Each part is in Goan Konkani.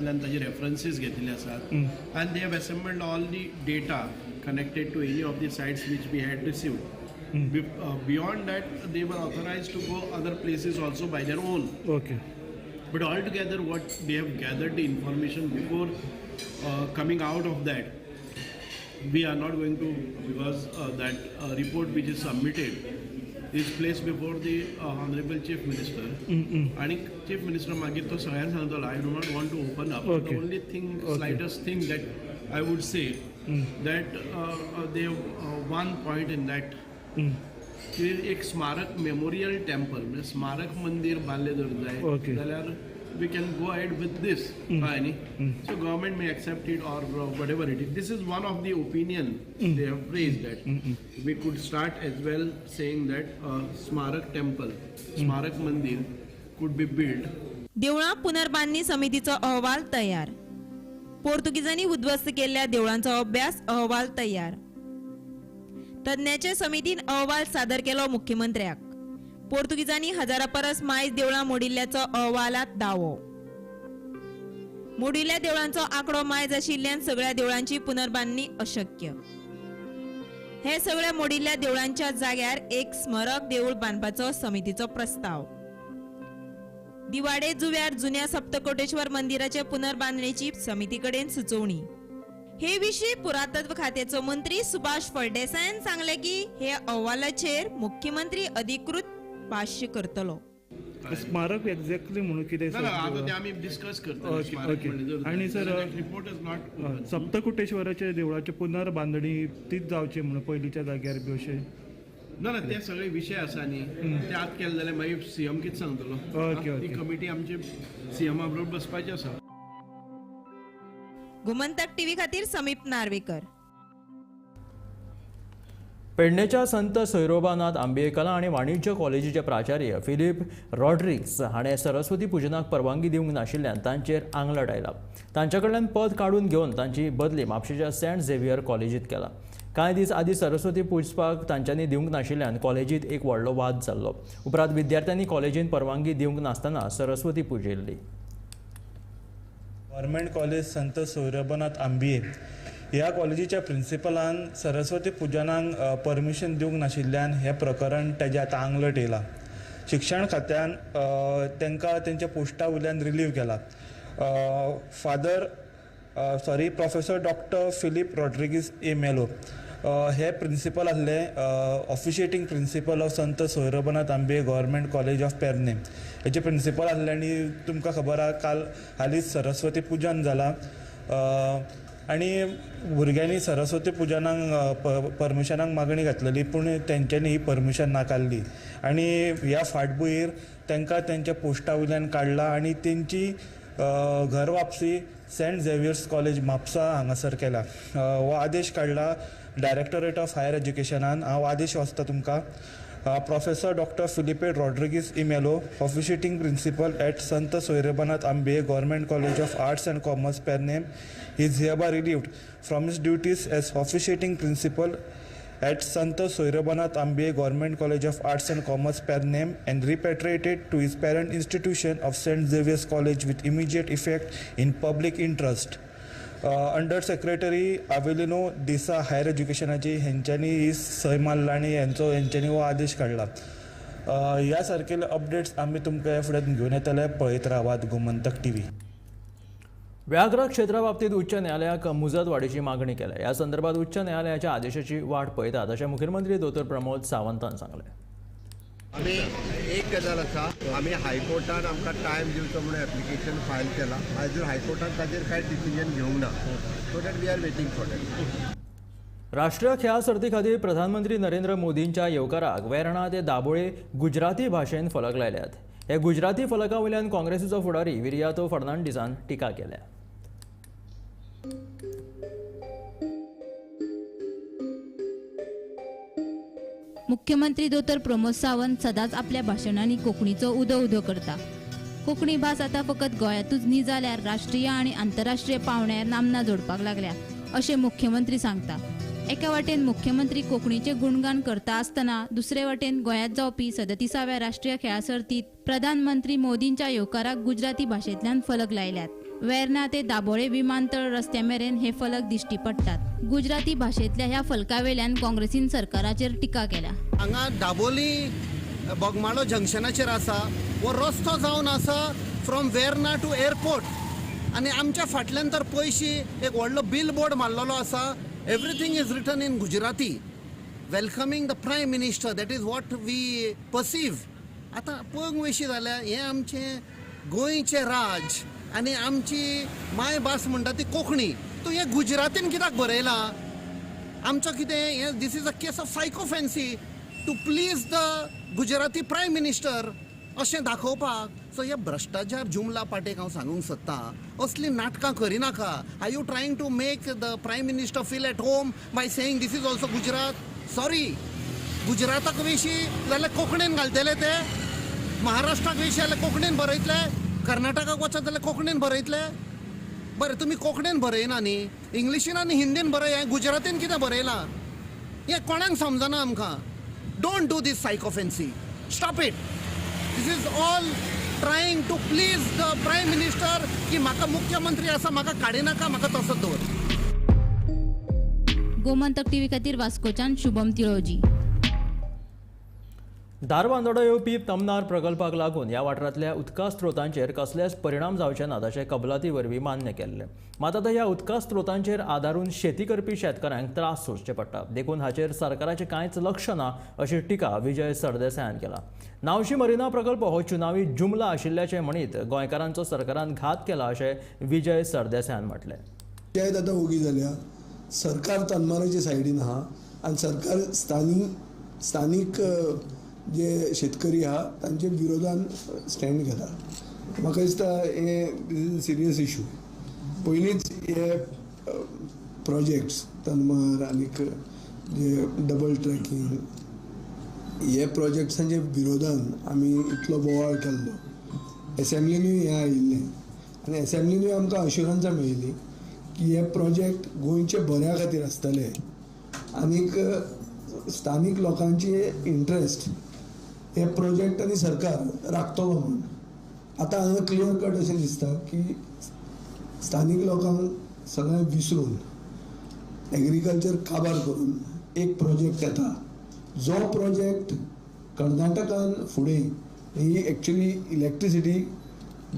ताजे रेफरन्सीस घेतिल्ले आसात and they have assembled all the data connected to any of the sites which we had received. Beyond that, they were authorized to go other places also by their own. Okay. But altogether, what they have gathered the information before coming out of that, we are not going to, because that report which is submitted is placed before the Honorable Chief Minister. आणि Chief Minister मागीर तो सगळ्यांक सांगतलो, I do not want to open up. The only thing, slightest thing that I would say, that they one point in that की एक स्मारक, मेमोरियल टेम्पल, म्हणजे स्मारक मंदिर बांदलें जर जाय जाल्यार we can go ahead with this, कळ्ळें न्ही? So government may accept it or whatever it is. This is one of the opinion they have raised, that we could start as well saying that स्मारक टेम्पल, स्मारक मंदिर could be built. देवळां पुनर्बांधणी समितीचो अहवाल तयार. पोर्तुगीजांनी उद्ध्वस्त केल्ल्या देवळांचो अभ्यास अहवाल तयार. तज्ञाचे समितीन अहवाल सादर केलो मुख्यमंत्र्याक. पोर्तुगीजांनी हजारा परस मायज देवळां मोडिल्ल्याचो अहवालात दावो. मोडिल्ल्या देवळांचो आंकडो मायज आशिल्ल्यान सगळ्या देवळांची पुनर्बांधणी अशक्य. हे सगळ्या मोडिल्ल्या देवळांच्या जाग्यार एक स्मारक देऊळ बांदपाचो समितीचो प्रस्ताव. दिवाडे जुव्यार जुन्या सप्तकोटेश्वर मंदिराचे पुनर्बांधणेची समिती कडेन सुचोवणी. हे विशीं पुरातत्व खात्याचो मंत्री सुभाष फळदेसायान सांगले की हे अहवालाचेर मुख्यमंत्री अधिकृत भाष्य करतलो. स्मारक एक्झॅक्टली म्हणून कितें? ना ना, आतां ते आमी डिस्कस करतले. स्मारक म्हणलें जर आणि sir, report is not सप्तकोटेश्वराच्या देवळाची पुनर्बांधणी तीच जावची म्हणून पयलींच्या जाग्यार बी अशें? ना ना, ते सगळे विशय आसा न्ही, ते आत केले जाल्यार मागीर सीएम कितें सांगतलो. ती कमिटी आमची सीएमा बरोबर बसपाची आसा. गोमंतक टीव्ही खातीर समीप नार्वेकर. पेडणेच्या संत सोयरोबानाथ आंबिये कला आनी वाणिज्य कॉलेजीचे प्राचार्य फिलीप रॉड्रिग्स हाणें सरस्वती पुजनाक परवानगी दिवंक नाशिल्ल्यान तांचेर आंगलट आयला. तांच्या कडल्यान पद काडून घेवन तांची बदली म्हापशेच्या सेंट झेवियर कॉलेजीत केला. कांय दीस आदीं सरस्वती पुजपाक तांच्यांनी दिवंक नाशिल्ल्यान कॉलेजीत एक व्हडलो वाद जाल्लो. उपरांत विद्यार्थ्यांनी कॉलेजीन परवानगी दिवंक नासतना सरस्वती पुजिल्ली. गव्हर्मेंट कॉलेज संत सोयरोबानाथ आंबिये ह्या कॉलेजीच्या प्रिंसिपलान सरस्वती पुजनाक परमिशन दिवंक नाशिल्ल्यान हें प्रकरण तेजें आतां आंगलट येयलां. शिक्षण खात्यान तांकां तेंच्या पोस्टा वयल्यान रिलीव केला. Father sorry Professor Doctor Philip Rodrigues A Melo हे प्रिंसिपल आसले, officiating principal of Sant Soyrobanath Ambiye Government College of Pernem हेचे प्रिंसिपल आसले. आनी तुमकां खबर आहा, काल हालींच सरस्वती पुजन जालां आनी भुरग्यांनी सरस्वती पुजनाक परमिशनाक मागणी घातलेली, पूण तेंच्यांनी ही परमिशन नाकारली आनी ह्या फाटभुंयेर तांकां तेंच्या पोस्टा वयल्यान काडला आनी तेंची घर वापसी सेंट झेवियर्स कॉलेज म्हापसा हांगासर केला. हो आदेश काडला डायरेक्टोरेट ऑफ हायर एज्युकेशनान. हांव आदेश वाचता तुमकां. Professor Doctor Filipe Rodrigues E Melo, officiating principal at Sant Soyrobanath Ambiye Government College of Arts and Commerce, Pernem, is hereby relieved from his duties as officiating principal at Sant Soyrobanath Ambiye Government College of Arts and Commerce, Pernem, and repatriated to his parent institution of St. Xavier's College with immediate effect in public interest. Under Secretary Avelino D'Sa, higher एज्युकेशनाची, हेंच्यांनी ही सय मारला आनी हेंच्यांनी हो आदेश काडला. ह्या सारकेले अपडेट्स आमी तुमकां ह्या फुडें घेवन येतले. पळयत रावात गोमंतक टीव्ही. व्याघ्र क्षेत्रा बाबतीत उच्च न्यायालयाक मुजत वाडीची मागणी केल्या. ह्या संदर्भात उच्च न्यायालयाच्या आदेशाची वाट पळयतात अशें मुखेलमंत्री दोतोर प्रमोद सावंतान सांगलें. आमी एक गजाल आसा, आमी हायकोर्टान आमकां टायम दिवचो म्हणून एप्लिकेशन फायल केलां. आजून हायकोर्टान ताजेर कांय डिसिजन घेवंक ना, so that we are waiting for that. राष्ट्रीय खेळां सर्ती खातीर प्रधानमंत्री नरेंद्र मोदींच्या येवकाराक वेर्णा ते दाबोळे गुजराती भाशेन फलक लायल्यात. हे गुजराती फलका वयल्यान काँग्रेसीचो फुडारी विरियातो फर्नांडीसान टिका केल्या. मुख्यमंत्री दोतोर प्रमोद सावंत सदांच आपल्या भाशणांनी कोंकणीचो उदो उदो करता. कोंकणी भास आतां फकत गोंयांतूच न्ही जाल्यार राष्ट्रीय आनी आंतरराष्ट्रीय पांवड्यार नामना जोडपाक लागल्या अशें मुख्यमंत्री सांगता. एका वाटेन मुख्यमंत्री कोंकणीचें गुणगान करता आसतना दुसरे वाटेन गोंयांत जावपी 37व्या राष्ट्रीय खेळां सर्तींत प्रधानमंत्री मोदींच्या येवकाराक गुजराती भाशेंतल्यान फलक लायल्यात. वेर्ना ते दाबोळे विमानतळ रस्त्या मेरेन हे फलक दिश्टी पडटात. गुजराती भाशेंतल्या ह्या फलकावेल्यान काँग्रेसीन सरकाराचेर टिका केल्या. हांगा दाबोली बोगमाळो जंक्शनाचेर आसा हो रस्तो जावन आसा फ्रॉम वेर्ना टू एअरपोर्ट आनी आमच्या फाटल्यान तर पयशी एक व्हडलो बील बोर्ड मारलेलो आसा. Everything is written in Gujarati, welcoming the prime minister. That is what we perceive. आतां पळोवंक वयशी जाल्यार हें आमचें गोंयचें राज आनी आमची मायभास म्हणटा ती कोंकणी. तूं हें गुजरातीन कित्याक बरयलां? आमचो कितें हें? This is a case of sycophancy to please the Gujarati prime minister अशें दाखोवपाक. सो हे भ्रश्टाचार जुमला पाटेक हांव सांगूंक सोदतां, असलीं नाटकां करिनाका. Are you trying to make the prime minister feel at home by saying this is also Gujarat? Sorry, गुजराताक वेशी जाल्यार कोंकणीन घालतले ते, महाराष्ट्राक वेशी जाल्यार कोंकणीन बरयतले, कर्नाटकाक वचत जाल्यार कोंकणीन बरयतले. बरें, तुमी कोंकणीन बरयना न्ही, इंग्लिशीन आनी हिंदीन बरय, गुजरातीन कितें बरयलां हें कोणाक समजना आमकां. Don't do this sycophancy, stop it. This is all trying to please the prime minister की म्हाका मुख्यमंत्री आसा, म्हाका काडिनाका, म्हाका तसोच दवर. गोमंतक टीव्ही खातीर वास्कोच्यान शुभम तिळोजी. धारबांदोडा येवपी तमनार प्रकल्पाक लागून ह्या वाठारांतल्या उदका स्रोतांचेर कसलेच परिणाम जावचे नात अशें कबलाती वरवीं मान्य केल्लें. मात आतां ह्या उदका स्रोतांचेर आदारून शेती करपी शेतकारांक त्रास सोंसचे पडटा, देखून हाचेर सरकाराचें कांयच लक्ष ना अशी टिका विजय सरदेसायान केला. नावशी मरिना प्रकल्प हो चुनावी जुमला आशिल्ल्याचें म्हणीत गोंयकारांचो सरकारान घात केला अशें विजय सरदेसायान म्हटलें. पंचायत आतां ओगी जाल्या, सरकार तनमाराचे सायडीन आहा आनी सरकार स्थानीक जे शेतकरी आहा तांचे विरोधान स्टँड घेता. म्हाका दिसता हें this is a serious issue. पयलींच हे प्रोजेक्ट्स तनमार आनीक जे डबल ट्रॅकिंग हे प्रोजेक्ट्सांच्या विरोधान आमी इतलो बोवाळ केल्लो. एसेंब्लीनूय हें आयिल्लें आनी एसेंब्लीनूय आमकां अश्युरन्सां मेळिल्ली की हे प्रोजेक्ट गोंयचे बऱ्या खातीर आसतले आनीक स्थानीक लोकांचे इंट्रस्ट हे प्रोजेक्ट आनी सरकार राखतलो म्हूण. आतां हांगा क्लियर कट अशें दिसता की स्थानीक लोकांक सगळें विसरून एग्रीकल्चर काबार करून एक प्रोजेक्ट येता, जो प्रोजेक्ट कर्नाटकान फुडें ही एक्चुली इलेक्ट्रिसिटी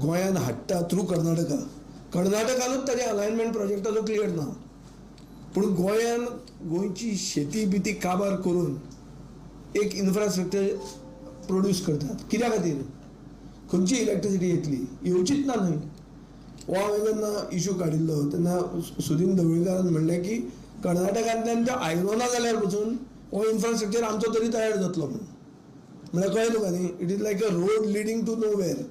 गोंयान हाडटा थ्रू कर्नाटका. कर्नाटकानूच ताजें अलायनमेंट प्रोजेक्टाचो क्लियर ना, पूण गोंयान गोंयची शेती बिती काबार करून एक इन्फ्रास्ट्रक्चर प्रोड्यूस करतात. कित्या खातीर? खंयची इलेक्ट्रिसिटी येतली? येवचीच ना न्हय. हो हांवें जेन्ना इशू काडिल्लो तेन्ना सुदीन ढवळीकारान म्हणलें की कर्नाटकांतल्यान त्यो आयलो ना जाल्यार पसून हो इन्फ्रास्ट्रक्चर आमचो तरी तयार जातलो म्हणून. म्हळ्यार कळ्ळें तुका न्ही, it is like a road leading to nowhere.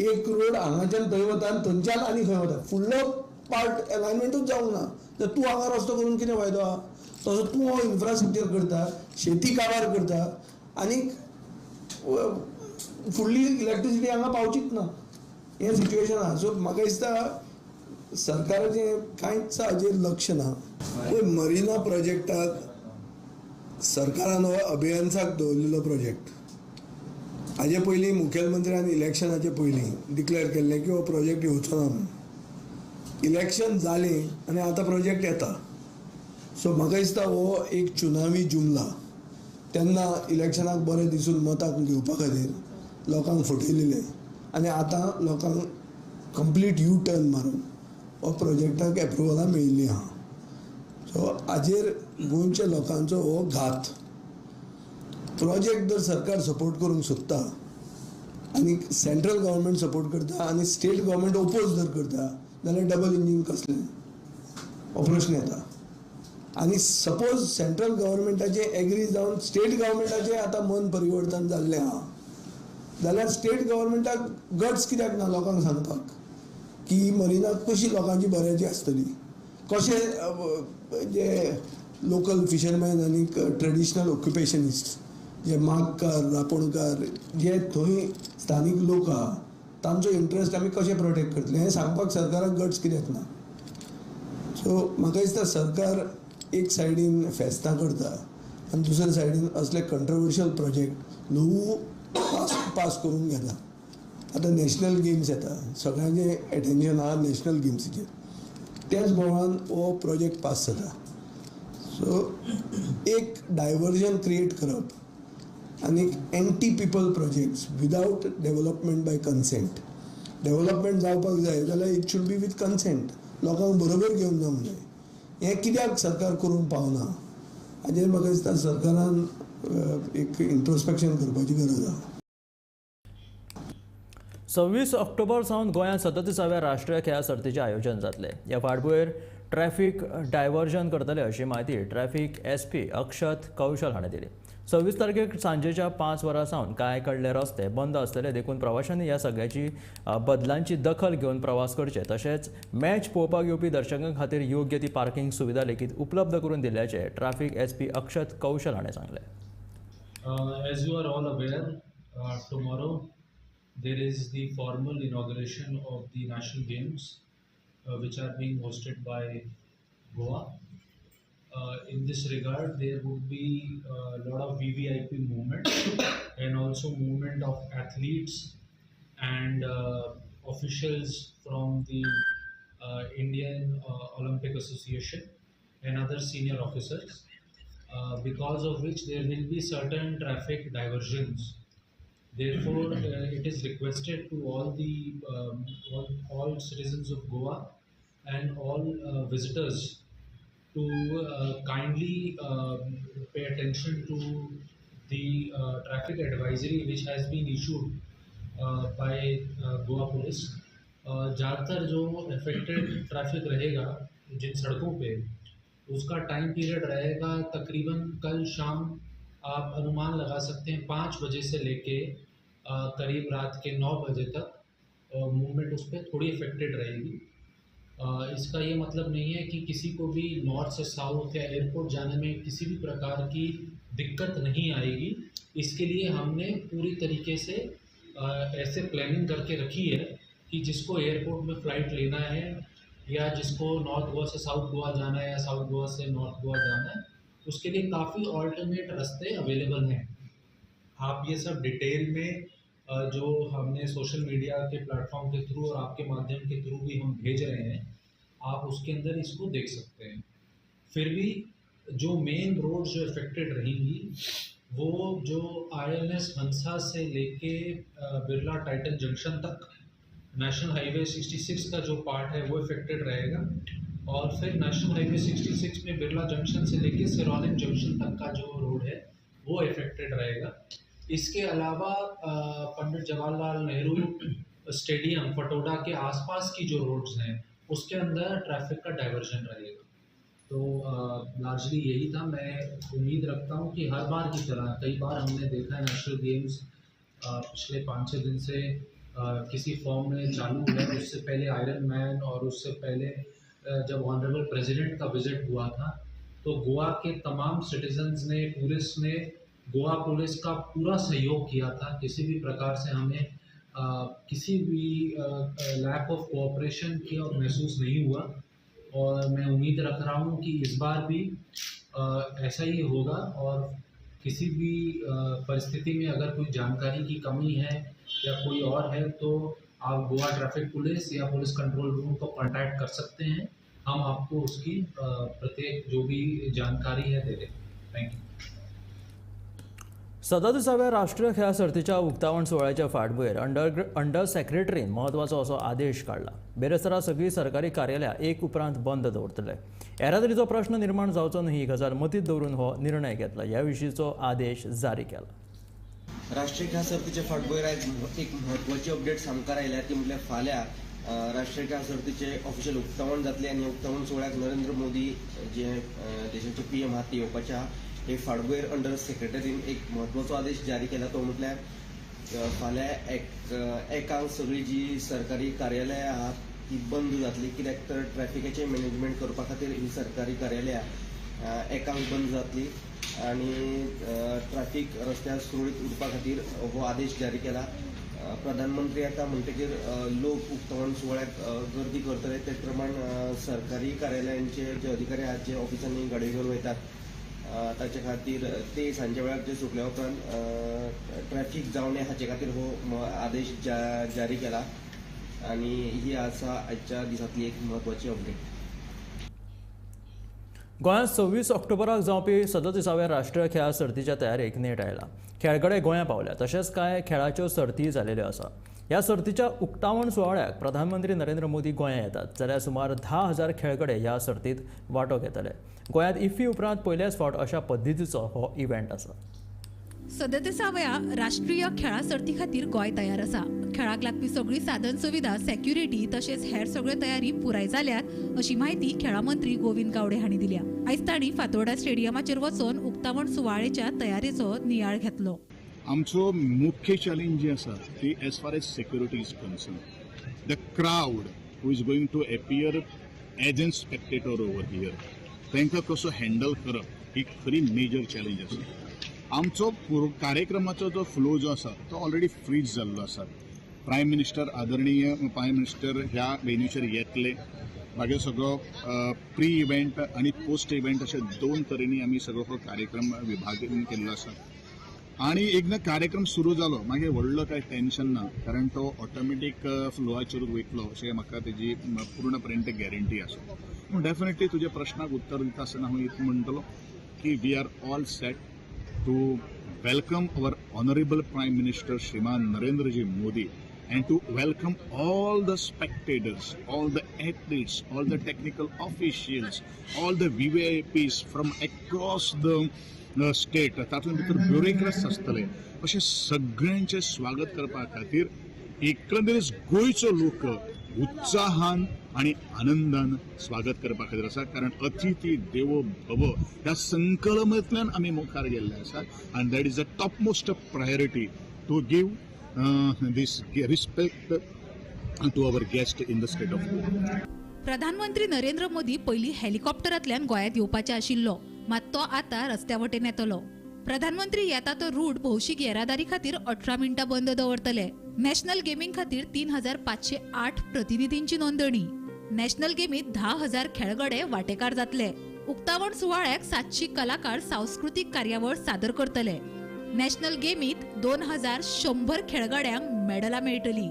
एक रोड हांगाच्यान थंय वता आनी थंयच्यान आनी खंय वता, फुडलो पार्ट एलायनमेंटूच जावंक ना. तर तूं हांगा रस्तो करून कितें फायदो आहा? तसो तूं हो इन्फ्रास्ट्रक्चर करता, शेती काबार करता आनी फुडली इलेक्ट्रिसिटी हांगा पावचीच ना. हें सिच्युएशन आहा. सो म्हाका दिसता सरकाराचें कांयच हाजेर लक्ष ना. पळय, मरिना प्रोजेक्टाक सरकारान हो अभियन्साक दवरिल्लो प्रोजेक्ट. हाजे पयलीं मुखेलमंत्र्यान इलेक्शनाचे पयलीं डिक्लेअर केल्लें की हो प्रोजेक्ट येवचो ना म्हणून. इलेक्शन जालें आनी आतां प्रोजेक्ट येता. सो म्हाका दिसता हो एक चुनावी जुमला. तेन्ना इलेक्शनाक बरें दिसून मतां घेवपा खातीर लोकांक फटयलेलें आनी आतां लोकांक कंप्लीट यू टर्न मारून हो प्रोजेक्टाक एप्रुवलां मेळिल्लीं आहा. सो हाजेर गोंयच्या लोकांचो हो घात. प्रोजेक्ट जर सरकार सपोर्ट करूंक सोदता आनी सेंट्रल गव्हर्मेंट सपोर्ट करता आनी स्टेट गव्हर्मेंट ओपोज जर करता जाल्यार डबल इंजीन कसलें? हो प्रश्न येता. आनी सपोज सेंट्रल गव्हर्मेंटाचें एग्री जावन स्टेट गव्हर्मेंटाचें आतां मन परिवर्तन जाल्लें आहा जाल्यार स्टेट गव्हर्मेंटाक गट्स कित्याक ना लोकांक सांगपाक की मरिना कशी लोकांची बऱ्याची आसतली, कशें जे लोकल फिशरमॅन आनी ट्रेडिशनल ऑक्युपेशनिस्ट जे मागकार, रापणकार, जे थंय स्थानीक लोक आहा तांचो इंट्रस्ट आमी कशें प्रोटेक्ट करतले हें सांगपाक सरकाराक गट्स कित्याक ना? सो म्हाका दिसता सरकार एक सायडीन फेस्तां करता आनी दुसऱ्या सायडीन असले कंट्रोवर्शियल प्रोजेक्ट ल्हवू पास करून घेता. आतां नॅशनल गेम्स येता, सगळ्यांचें एटेन्शन आहा नॅशनल गेम्सीचेर, त्याच बोवान हो प्रोजेक्ट पास जाता. सो एक डायवर्जन क्रिएट करप आनी anti people projects without development by consent. Development जावपाक जाय जाल्यार it should be with consent, लोकांक बरोबर घेवन जावंक जाय. हें कित्याक सरकार करूंक पावना हाजेर म्हाका दिसता सरकारान एक इंट्रोस्पेक्शन करपाची गरज आसा. 26 ऑक्टोबर सावन गोंयांत 37व्या राष्ट्रीय खेळां सर्तीचें आयोजन जातलें. ह्या फाटभुंयेर ट्रॅफिक डायवर्जन करतले अशी म्हायती ट्रॅफिक SP अक्षत कौशल हाणें दिली. 26 तारखेक सांजेच्या 5 वरां सावन कांय कडले रस्ते बंद आसतले, देखून प्रवाशांनी ह्या सगळ्याची बदलांची दखल घेवन प्रवास करचे. तशेंच मॅच पळोवपाक येवपी दर्शकां खातीर योग्य ती पार्किंग सुविधा लेगीत उपलब्ध करून दिल्ल्याचें ट्रॅफिक SP अक्षत कौशल हाणें सांगलें. As you are all aware, tomorrow there is the formal inauguration of the National Games, which are being hosted by Goa. In this regard, there would be a lot of VVIP movement and also movement of athletes and officials from the Indian Olympic Association and other senior officers, because of which there will be certain traffic diversions. Therefore, it is requested to all the all citizens of Goa and all visitors to kindly pay attention to the traffic advisory which has been issued by Goa Police. ज़्यादातर जो अफेक्टेड ट्रैफिक रहेगा जिन सड़कों पे, उसका टाइम पीरियड रहेगा तकरीबन कल शाम आप अनुमान लगा सकते हैं 5 बजे से लेके करीब रात के 9 बजे तक मूवमेंट उस पर थोड़ी अफेक्टेड रहेगी. इसका ये मतलब नहीं है कि किसी को भी नॉर्थ से साउथ या एयरपोर्ट जाने में किसी भी प्रकार की दिक्कत नहीं आएगी. इसके लिए हमने पूरी तरीके से ऐसे प्लानिंग करके रखी है कि जिसको एयरपोर्ट में फ़्लाइट लेना है या जिसको नॉर्थ गोवा से साउथ गोवा जाना है या साउथ गोवा से नॉर्थ गोवा जाना है, उसके लिए काफ़ी ऑल्टरनेट रास्ते अवेलेबल हैं. आप ये सब डिटेल में जो हमने सोशल मीडिया के प्लेटफॉर्म के थ्रू और आपके माध्यम के थ्रू भी हम भेज रहे हैं, आप उसके अंदर इसको देख सकते हैं. फिर भी जो मेन रोड जो अफेक्टेड रहेंगी वो जो INS हंसा से लेके बिरला टाइटन जंक्शन तक नेशनल हाईवे 66 का जो पार्ट है वो अफेक्टेड रहेगा, और फिर नेशनल हाईवे 66 में बिरला जंक्शन से लेके सिरोलिम जंक्शन तक का जो रोड है वो अफेक्टेड रहेगा. इसके अलावा पंडित जवाहरलाल नेहरू स्टेडियम फटोडा के आसपास की जो रोड्स हैं उसके अंदर ट्रैफिक का डाइवर्जन रहेगा. तो लार्जली यही था. मैं उम्मीद रखता हूँ कि हर बार की तरह, कई बार हमने देखा है नेशनल गेम्स पिछले 5-6 दिन से किसी फॉर्म में चालू है. उससे पहले आयरन मैन और उससे पहले जब ऑनरेबल प्रेसिडेंट का विज़िट हुआ था तो गोवा के तमाम सिटीजन्स ने, पुलिस ने गोवा पुलिस का पूरा सहयोग किया था. किसी भी प्रकार से हमें किसी भी लैक ऑफ कोऑपरेशन की महसूस नहीं हुआ, और मैं उम्मीद रख रहा हूँ कि इस बार भी ऐसा ही होगा. और किसी भी परिस्थिति में अगर कोई जानकारी की कमी है या कोई और है तो आप गोवा ट्रैफिक पुलिस या पुलिस कंट्रोल रूम को कांटेक्ट कर सकते हैं. हम आपको उसकी प्रत्येक जो भी जानकारी है दे दें. Thank you. 37व्या राष्ट्रीय खेळां सर्तीच्या उक्तावण सुवाळ्याच्या फाटभुंयेर अंडर सेक्रेटरीन म्हत्वाचो असो आदेश काडला. बेरेस्तारा सगळीं सरकारी कार्यालयां एक उपरांत बंद दवरतले. येरादारीचो प्रश्न निर्माण जावचो न्हय ही गजाल मतींत दवरून हो निर्णय घेतला. ह्या विशींचो आदेश जारी केला. राष्ट्रीय खेळां सर्तीच्या फाटभुंयेर आयज एक म्हत्वाची अपडेट सामकार आयल्या ती म्हटल्यार फाल्यां राष्ट्रीय खेळां सर्तीचें ऑफिशियल उक्तावण जातलें आनी उक्तावण सुवाळ्याक नरेंद्र मोदी जे देशाचे PM आहात ते येवपाचे आहा. हे फाटभुंयेर अंडर सेक्रेटरीन एक म्हत्वाचो आदेश जारी केला तो म्हटल्यार फाल्यां एकांक सगळीं जी सरकारी कार्यालयां आहात ती बंद जातली, कित्याक तर ट्रॅफिकाचें मॅनेजमेंट करपा खातीर ही सरकारी कार्यालयां एकांक बंद जातली आनी ट्रॅफिक रस्त्यार सुरळीत उरपा खातीर हो आदेश जारी केला. प्रधानमंत्री येता म्हणटकीर लोक उक्तावण सुवाळ्याक गर्दी करतले, तेच प्रमाण सरकारी कार्यालयांचे जे अधिकारी आहात जे ऑफिसांनी गाडयो घेवन वयतात ताचे खातीर ते सांजे वेळार जे सोंपल्या उपरांत ट्रॅफिक जावं नये हाचे खातीर हो आदेश जारी केला आनी ही आसा आजच्या दिसांतली एक म्हत्वाची अपडेट. गोंयांत 26 ऑक्टोबराक जावपी 37व्या राष्ट्रीय खेळां सर्तीच्या तयारेक नेट आयला. खेळगडे गोंया पावल्या तशेंच कांय खेळाच्यो सर्तीय जालेल्यो आसा. ह्या सर्तीच्या उक्तावण सुवाळ्याक प्रधानमंत्री नरेंद्र मोदी गोंया येतात जाल्यार सुमार 10,000 खेळगडे ह्या सर्तींत वांटो घेतले. गोंयांत इफ्फी उपरांत पयल्याच फावट अशा पद्दतीचो हो इव्हेंट आसा. 37व्या राष्ट्रीय खेळां सर्ती खातीर गोंय तयार आसा. खेळाक लागपी सगळी साधन सुविधा, सेक्युरिटी तशेंच हेर सगळ्यो तयारी पुराय जाल्यात अशी म्हायती खेळां मंत्री गोविंद गावडे हांणी दिल्या. आयज तांणी फातोर्डा स्टेडियमाचेर वचून उक्तावण सुवाळ्याच्या तयारेचो नियाळ घेतलो. आमचो मुख्य चॅलेंज जी आसा ती as far as security is concern, the crowd who is going to appear as an spectator over here, तांकां कसो हँडल करप ही खरी मेजर चॅलेंज आसा. आमचो कार्यक्रमाचो जो फ्लो जो आसा तो ऑलरेडी फ्रीज जाल्लो आसा. प्रायम मिनिस्टर, आदरणीय प्रायम मिनिस्टर ह्या वेन्यूचेर येतले, मागीर सगळो प्री इव्हेंट आनी पोस्ट इव्हेंट अशे दोन तरेनी आमी सगळो हो कार्यक्रम विभागून केल्लो आसा. आनी एकदां कार्यक्रम सुरू जालो मागीर व्हडलो कांय टेन्शन ना, कारण तो ऑटोमॅटीक फ्लोआचेर वयतलो अशें म्हाका तेजी पूर्णपर्यंत गॅरंटी आसा. पूण डेफिनेटली तुज्या प्रश्नाक उत्तर दिता आसतना हांव एक म्हणटलो की we are all set to welcome our honourable prime minister Shriman Narendraji Modi and to welcome all the spectators, all the athletes, all the technical officials, all the VVIPs from across the state, तातूंत भितर ब्युरोक्रॅट्स आसतले, अशें सगळ्यांचें स्वागत करपा खातीर एकंदरीत गोंयचो लोक उत्साहान आनी आनंदान स्वागत करपा खातीर आसा. कारण अतिथी देवो भव ह्या संकल्पनेंतल्यान आमी मुखार गेल्ले आसा आनी that is the topmost priority to give this respect to our guest in the state of Goa. प्रधानमंत्री नरेंद्र मोदी पयलीं हेलिकॉप्टरांतल्यान गोंयांत येवपाचे आशिल्लो, मात तो आतां रस्त्या वटेन येतलो. प्रधानमंत्री येता तो रूट भौशीक येरादारी खातीर 18 मिनटां बंद दवरतले. नॅशनल गेमींग खातीर 3,508 प्रतिनिधींची नोंदणी. नॅशनल गेमींत 10,000 खेळगडे वांटेकार जातले. उक्तावण सुवाळ्याक 700 कलाकार सांस्कृतीक कार्यावळ सादर करतले. नॅशनल गेमींत 2,100 खेळगड्यांक मेडलां मेळटली.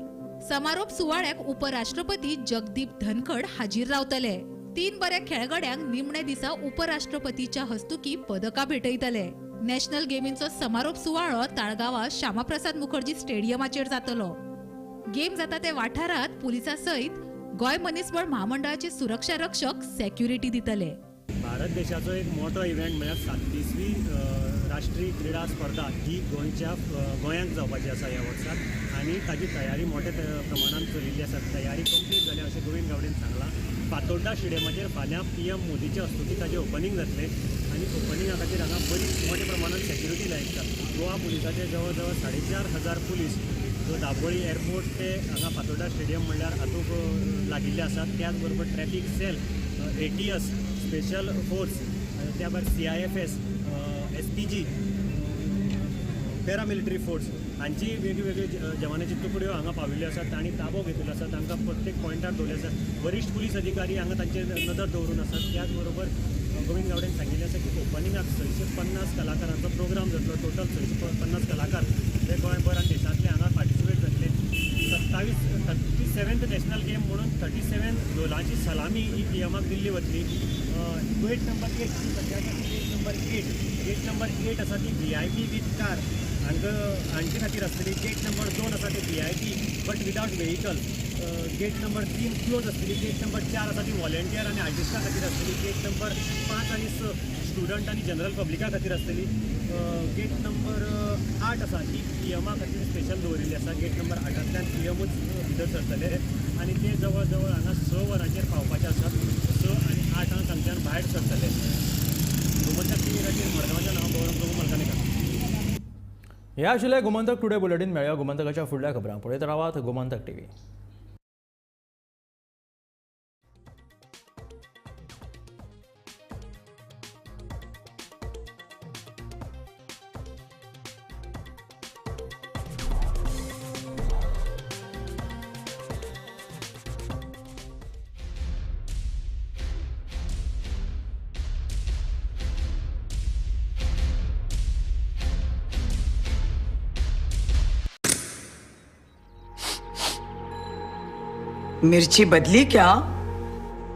समारोप सुवाळ्याक उपराष्ट्रपती जगदीप धनखड हाजीर रावतले. 3 बऱ्या खेळगड्यांक निमणे दिसा उपराष्ट्रपतीच्या हस्तुकी पदकां भेटयतले. नॅशनल गेमींचो समारोप सुवाळो ताळगांवां श्यामाप्रसाद मुखर्जी स्टेडियमाचेर जातलो. गेम जाता ते वाठारांत पुलिसां सयत गोंय मनीसबळ म्हामंडळाचे सुरक्षा रक्षक सेक्युरिटी दितले. भारत देशाचो एक मोठो इव्हेंट म्हळ्यार 37वी राष्ट्रीय क्रिडा स्पर्धा ही गोंयांत जावपाची आसा ह्या वर्साक आनी ताजी तयारी मोठ्या प्रमाणान चलिल्ली आसा. तयारी कंप्लीट जाल्या अशें गोविंद गावडेन सांगलां. फातोड्डा स्टेडियमाचेर फाल्यां PM मोदीचे हस्तुकी ताजें ओपनींग जातलें आनी ओपनिंगा खातीर हांगा बरी मोठ्या प्रमाणान सेक्युरिटी लायता. गोवा पुलिसाचे जवळ जवळ 4,500 पुलीस जो दाबोळी एअरपोर्ट ते हांगा फातोड्डा स्टेडियम म्हणल्यार हातूंत लागिल्ले आसात. त्याच बरोबर traffic cell, ATS, special force, त्या भायर CIFS, SPG, paramilitary force हांची वेगळी जवानाची तुकड्यो हांगा पाविल्ल्यो आसात. तांणी ताबो घेतिल्लो आसा, तांकां प्रत्येक पॉयंटार दवरले आसात. वरिश्ठ पुलीस अधिकारी हांगा तांचेर नदर दवरून आसात. त्याच बरोबर गोविंद गावडेन सांगिल्लें आसा की ओपनिंगाक 650 कलाकारांचो प्रोग्राम जातलो. टोटल 650 कलाकार जे गोंयभर आनी देशांतले हांगा पार्टिसिपेट जातले. 37th national game म्हणून 37 गोलांची सलामी ही PMाक दिल्ली वतली. गेट नंबर 8 सद्या गेट नंबर 8 आसा ती VIP with car हांचे खातीर आसतली. गेट नंबर 2 आसा ती VIP but without vehicle. Gate number 3 close आसतली. गेट नंबर 4 आसा ती वॉलेंटियर आनी आर्टिस्टा खातीर आसतली. गेट नंबर 5 आनी 6 स्टुडंट आनी जनरल पब्लिका खातीर आसतली. गेट नंबर 8 आसा ती PMा खातीर स्पेशल दवरिल्ली आसा. गेट नंबर 8तल्यान PMूच भितर सरतले आनी ते जवळ जवळ हांगा 6 वरांचेर पावपाचे आसात. 6 आनी 8 हांगच्यान भायर सरतले. गोमंतक टीव्ही खातीर मडगांवच्यान हांव गौरव प्रभू मलकानेकर. हे आशिल्लें गोमंतक टुडे बुलेटीन. मेळया गोमंतकाच्या फुडल्या खबरांक. पळयत रावात गोमंतक टीव्ही. मिर्ची बदली क्या?